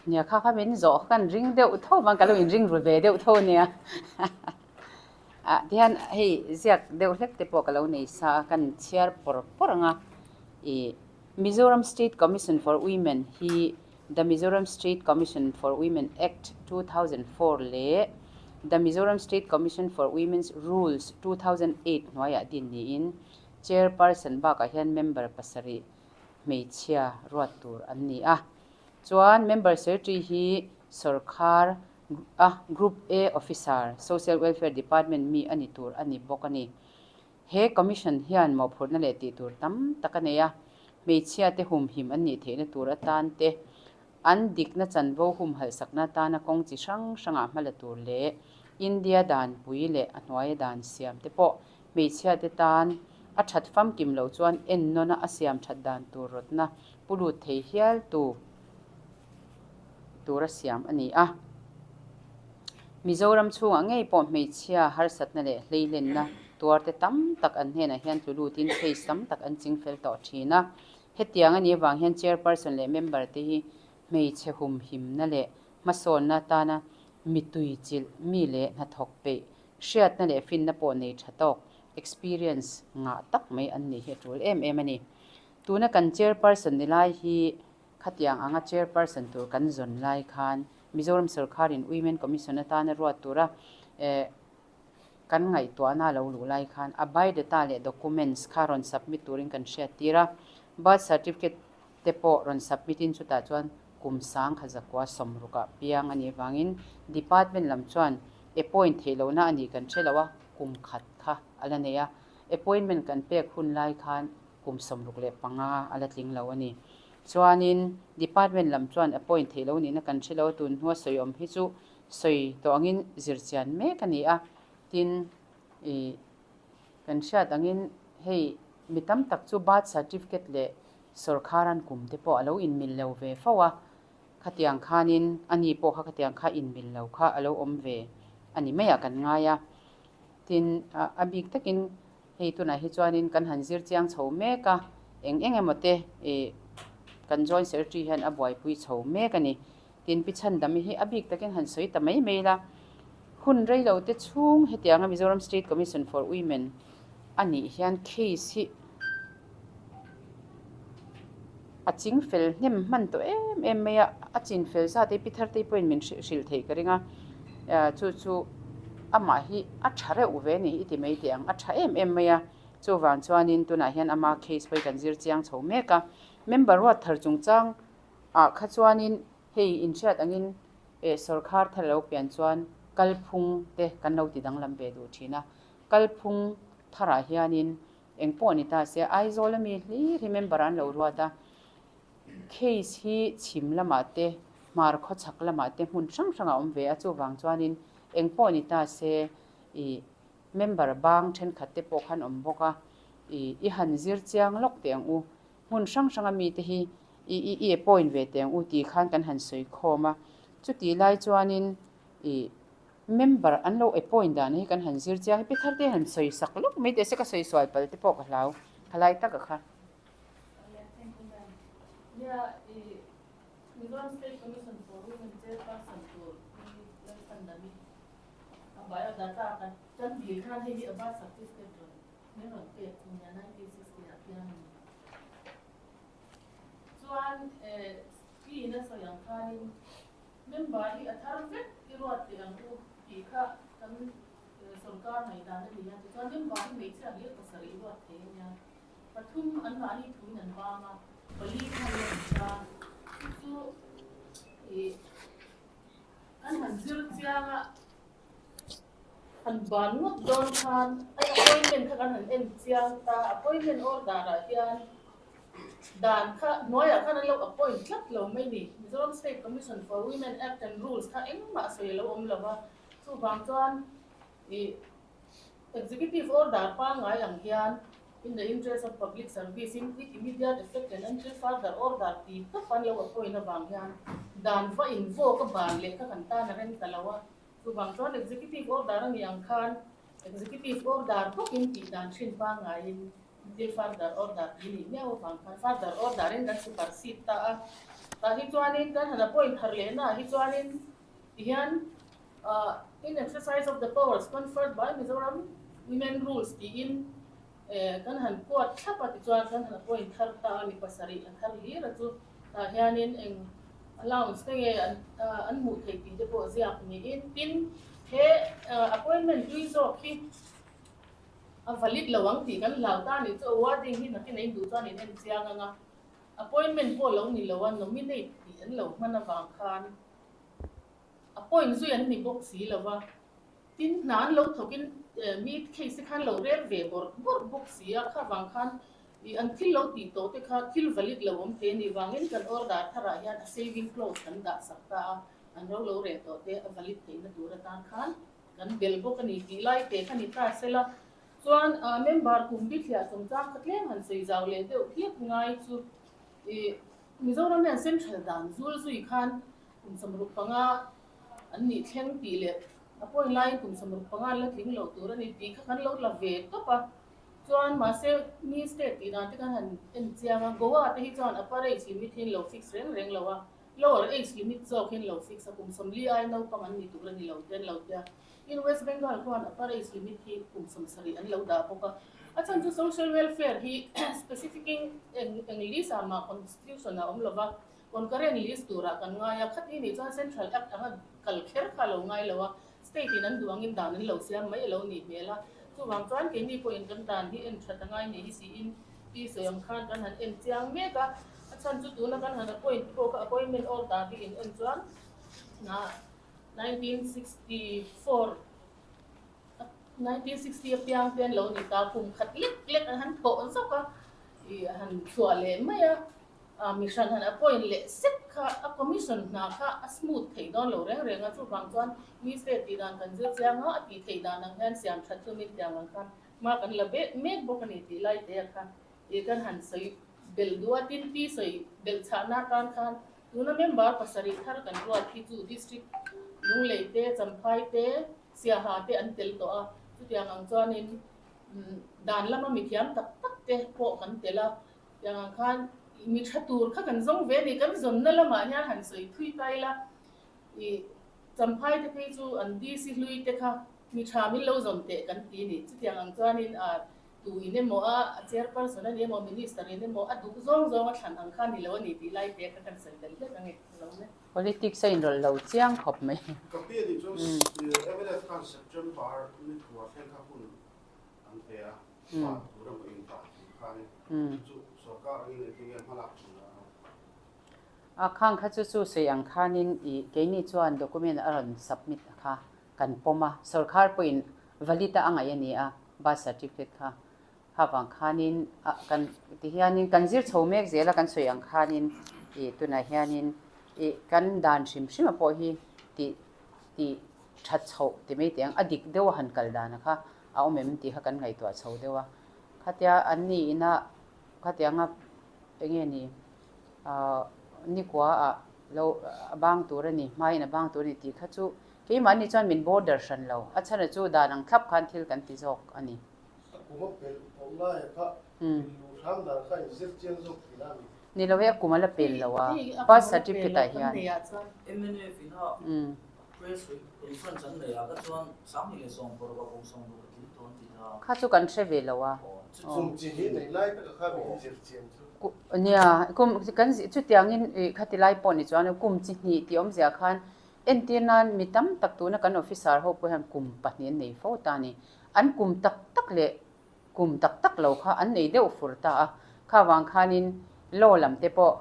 Nia kha kha min zawh kan ring deuh tho vang ka lo inring ru ve deuh tho nia. Ah tihian hei ziak deuh hlek te pawh ka lo nei sa a kan chhiar pawr pawr ang a ih Mizoram State Commission for Women hi The Mizoram State Commission for Women Act 2004 leh The Mizoram State Commission for Women's Rules 2008 hnuaiah din niin Chairperson bakah hian member pasarih hmeichhia ruat tur an ni a. Chuan member secretary hi sawrkhar a Group A Officer, Social Welfare Department mi a ni tur a ni bawk a ni. He Commission hian mawhphurhna leh tih tur tam tak a nei a, hmeichhia te humhim an nih theihna tur atan te, an dikna chanvo humhalhsakna atana kawng chi hrang hrangah hma la tur leh India danpui leh a hnuaia dan siam te pawh hmeichhia te tan a that famkim loh chuan ennawna a siam that dan tur rawtna pu lut thei hial tu tura siam a ni a. Mizoram chhungah ngei pawh hmeichhia harsatna leh hleilenna tuarte tam tak an hnenah hian tlu lutin case tam tak an ching fel tawh thin a. Hetiang a nih avang hian chairperson leh member te hi hmeichhe humhimna leh hmasawnna atana mitui chilh mi leh hnathawk peih hriatna leh finna pawh nei tha tawk, experience, ngah tak mai an nih hi a tul em em a ni. Tuna kan chairperson ni lai hi Khatiang anga chairperson tur kan zawn lai khan Mizoram sorkharin Women Commission atana ruat tura kan ngaihtuahna a lo luh lai khan a biodata leh documents kha rawn submit turin kan hriat tir a, birth certificate te pawh rawn submit in chutah chuan kum sang kha zakua sawmrukah piang a nih avangin department lam chuan appoint theih lohna a nih kan hre lo a, kum khat kha a la nei a, appointment kan pek hun lai khan kum 65 a la tling lo a ni. Chuanin Department lam chuan appoint theih lo nihna kan hre lo a, tun hnua sawi awm hi chu sawi tawh angin zir chian mek a ni a. Tin, ih, kan hriat angin hei mi tam tak chu birth certificate leh sawrkharan kum te pawh a lo inmil lo ve fo a, khatiang khanin ani pawh kha khatiang kha inmil lo kha a lo awm ve a ni maiah kan ngai a. Tin, a bik takin Hei tunah hi chuanin kan han zir chiang chho mek a, eng eng emaw te ih kan Joint Secretary hian a buaipui chho mek a ni. Tin, Pi Chhandami hi a bik takin han sawi ta mai mai la, hun rei lo te chhung hetianga Mizoram State Commission for Women a nih hian case hi a ching fel hnem hman tawh em em mai a, a chin fel zat hi Pi Thartei pawhin min hrilh theih ka ring a, chu chu amah hi a tha reuh ve a ni i ti mai teh ang, a tha em em mai a, chuvang chuanin tunah hian ama case pawh hi kan zir chiang chho mek a, member ruat thar chungchang ah kha chuanin hei inhriat angin eh sawrkhar thar lo pian chuan kalphung te kan lo ti danglam ve duh thin a, kalphung tharah hianin Eng pawh ni ta se, Aizawl ami hlir hi member an lo ruat a, case hi chhim lamah te, hmar khawchhak lamah te hmun hrang hrangah a awm ve a, chuvang chuanin eng pawh ni ta se ih member bang thenkhat te pawh khan awm bawk a, ih i han zir chiang lawk teh ang u, hmun hrang hrang ami te hi i i i appoint ve teh ang u tih khan kan han sawi khawm a, chutih lai chuanin ih Member an lo appoint dan hi kan han zir chiang hi pi thar te han sawi sak lawk mai teh se ka sawi sual pal te pawh ka hlau khalai tak a kha. Mizoram State Commission for Women Chairperson tur Pi Lalchhandami a biodata kan kan dil khan hei hi a birth certificate rawn min rawn pek chu nia 1960 ah piang a ni. Chuan pi in a sawi ang khanin Member hi a thar vek i ruat teh ang u tih kha kan sorkar ngaihdan a ni a, tichuan member hi hmeichhia hlir pasarih i ruat thei a nia. Pathum anmahni thuin an bang a, pali kha an la ta. Chu chu ih an han zir chiang a, han ban ngawt dawn khan an appointment kha kan han en chiang ta, appointment order ah hian Dan kha hnuaiah khan an lo appoint tlat lo mai ni. Mizoram State Commission for Women Act and Rules kha engmah sawi a lo awm lo va. Chuvang chuan ih Executive Order pangngai ang hian in the interest of public service in with immediate effect and until further order ti tawp an lo appoint avang hian dan va invoke a ban leh kha kan tan a rem ta lo a. Chuvang chuan Executive Order a nih ang khan Executive Order bawkin tih dan hrin pangngaiin Until further order tih nih miau avang khan further order in kan supersede ta a. Tah hi chuanin kan han appoint thar leh naah hi chuanin tihian In exercise of the powers conferred by Mizoram Women Rules tiin kan han quote thlap a tichuan kan han appoint thar ta a mi pasarih a thar hlir a chu tah hianin eng allowance te nge an hmuh theih tih te pawh ziak niin tin he appointment hlui zawk hi a valid lo ang tih kan hlau ta a nih chu a wording hi nakin a induh chuan in en chiang ang a appointment pawh lo ni lo a nominate tih an lo hman avang khan appoint zui an ni bawk si lo va. Tin, hna an lo thawkin mi case te khan lo rel ve bawrh bawrh bawk si a, kha vang khan ih an thil lo tih tawh te kha thil valid lo awm thei a nih vangin kan order tharah hian a saving clause kan dah sak ta a, an ro lo rel tawh te a valid theihna tur atan khan kan bel bawk a ni tih lai te kha ni ta sela. Chuan member kum bithliah chungchang kha tlem han sawi zau leh deuh hlek ngai chu ih Mizoram hian central dan zul zui khan kum 65 an nih thleng tih leh a point laiin kum 65 an la tling loh tur a ni tih kha kan lo la ve tawp a. Chuan mahse mi state tih dan te khan han en chiang a, Goa te hi chuan upper age limit hi an lo fix reng reng lo a, lower age limit zawk hi an lo fix a, kum 40 ai naupang an ni tur a ni lo te an lo tia. Tin West Bengal khuan upper age limit hi kum 70 an lo dah bawk a. A chhan chu social welfare hi specific in eng eng list ah mah constitution ah a awm lo va, Concurrent list turah kan ngai a, khati nih chuan Central Act anga kal kher kha a lo ngai lo a, State in an duh angin dan an lo siam mai a lo nih hmel a, chuvang chuan keini pawhin kan dan hi en that a ngai nih hi siin pi sawi ang khan kan han en chiang mek a, a chhan chu tuna kan han appoint te pawh kha appointment order hi in en chuan 1964 1960 apiang te an lo ni ta, kum khat lek lek an han thawh zawk a, ih han chhuah leh mai a. Mi hran han appoint leh sek kha a commission hna kha a smooth thei dawn lo reng reng a, chuvang chuan mi state tih dan kan zir chiang a, a tih theih dan ang hian siam that chu min tiang ang khan hma kan la mek mek bawk a ni tih lai te a kha ih kan han sawi belh duh a, tin pi sawi belh chhahna atan khan tuna member pasarih thar kan ruat hi chu district Lunglei te, Champhai te, Siaha te an tel tawh a, chutiang ang chuanin dan lama mithiam tak tak te pawh kan tel a. Tiang ang khan mi tha tur kha kan zawng ve a ni. Kan zawnna lamah hian han sawi thui ta ila, ih Champhai te phei chu an DC hlui te kha mi tha min lo zawn teh kan ti a ni. Chutiang ang chuanin a tu in emaw a, a chairperson a ni emaw, minister in emaw a duh zawng zawng a thlan ang kha ni lo a ni tih lai te kha kan sawi tel hlek ang e. Lo le. Politics a inrawlh lo chiang khawp mai. Ka pi a nih chuan mnf khan September ni thua thleng kha hun an pe a, pa tur emaw in pa tur khanin chu chu sorkar angin engtin nge hmalak thin a awm? A khang kha chu chu sawi ang khanin i keini chuan document a rawn submit kha kan pawm a, sorkar pawhin valid a a ngaih a ni a, birth certificate kha kha vang khanin a kan tihianin kan zir chho mek zel a kan sawi ang khanin i tunah hianin i kan dan hrim hrim a pawh hi tih tih that chhoh ti mai teh ang, a dik deuh a han kal dan kha a awm em tih kha kan ngaihtuah chho deuh a. Khatia an ni ina khatianga eng nge ni ahh nikua ah lo a bang tur a ni, hmain a bang tur a ni tih kha chu keimahni chuan min border hran lo, a chhan a chu dan ang thlap khan thil kan ti zawk a ni. A kum a pelh tawh lai kha min luh hram dan kha in zir chiang zawk thin a ni. Ni lo e, a kum a la pel lo a, birth certificate ah hian. Mnf ina Press conference an nei ah kha chuan 2016 a kum 60 a tling tawh an ti ta. Kha chu kan hre ve lo a. Kum chi hi nei lai tak a kha min zir chian chu. Nia, kum kan chutiangin khati lai pawh ni chuan kum chi hnih tih awmzia khan entir nan mi tam tak tuna kan officer ho pawh hian kum pahnih an nei fo ta a ni. An kum tak tak leh kum tak tak lo kha an nei deuh fur ta a, kha vang khanin law lam te pawh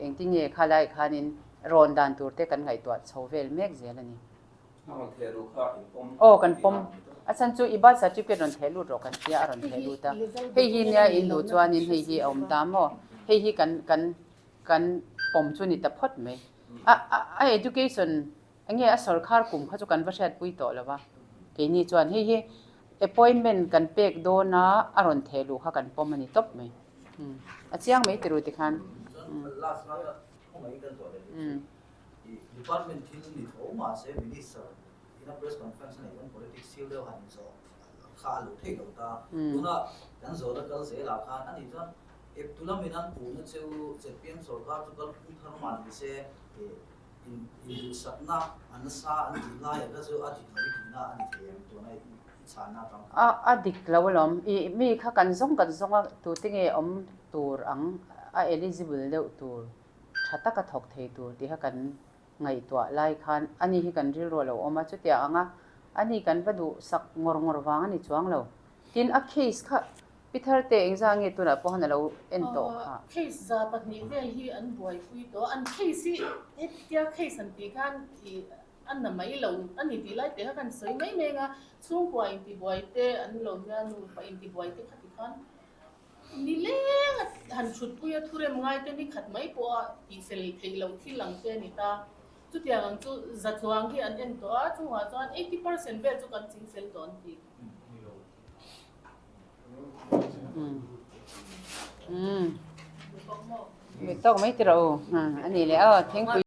engtin nge kha lai khanin rawn dan tur te kan ngaihtuah chho vel mek zel a ni. A rawn theh luh kha in pawm Aw kan pawm, a chhan chu i birth certificate rawn theh lut rawh kan tia a rawn theh lut a, hei hi nia in duh chuanin hei hi a awm ta maw, hei hi kan kan kan pawm chu ni ta phawt mai. A a education Enge a sawrkhar kum kha chu kan va hriatpui tawh lo va, keini chuan hei hi appointment kan pek dawn a, a rawn theh luh kha kan pawm a ni tawp mai. A chiang mai tiru tikhan. Chuan last laia khawngaih kan zawh leh chu i department thil ni tho mahse minister ina press conference a neih chuan politics thil deuh han inzawh kha a luh theih lo ta. Tuna kan zawhna kal zelah khan ani chuan. Eptu lamin an puhna cheu zpm sorkar chu kalphung thar mah ni se induhsakna a nasa an tih laiah kha chu a dik lo i tihna a ni thei em tuna i chhanna atang khan? A a dik lo alawm. I mi kha kan zawng kan zawng a, tute nge awm tur ang a eligible deuh tur, tha taka thawk thei tur tih kha kan ngaihtuah lai khan ani hi kan rilru a lo awm a, chutiang anga ani kan va duhsak ngawr ngawr vang a ni chuang lo. Tin, a case kha Pi Tharte engzah nge tunah pawh han a lo en tawh kha? Case 200 vel hi an buaipui tawh a, an case hi hetia case an tih khan ih a na mai lo a ni tih lai te kha kan sawi mai mai ang a, chhungkua intibuai te an lo nia nupa intibuai te kha tikhan nileng a han thutpui a thurem ngai te ni khat mai pawh a tihfel theih loh thil ang te a ni ta. Chutiang ang chu zatluang hi an en tawh a, chungah chuan 80% vel chu kan chingfel tawh an ti. Tawk mai tiraw u a ni leh aw thingpui.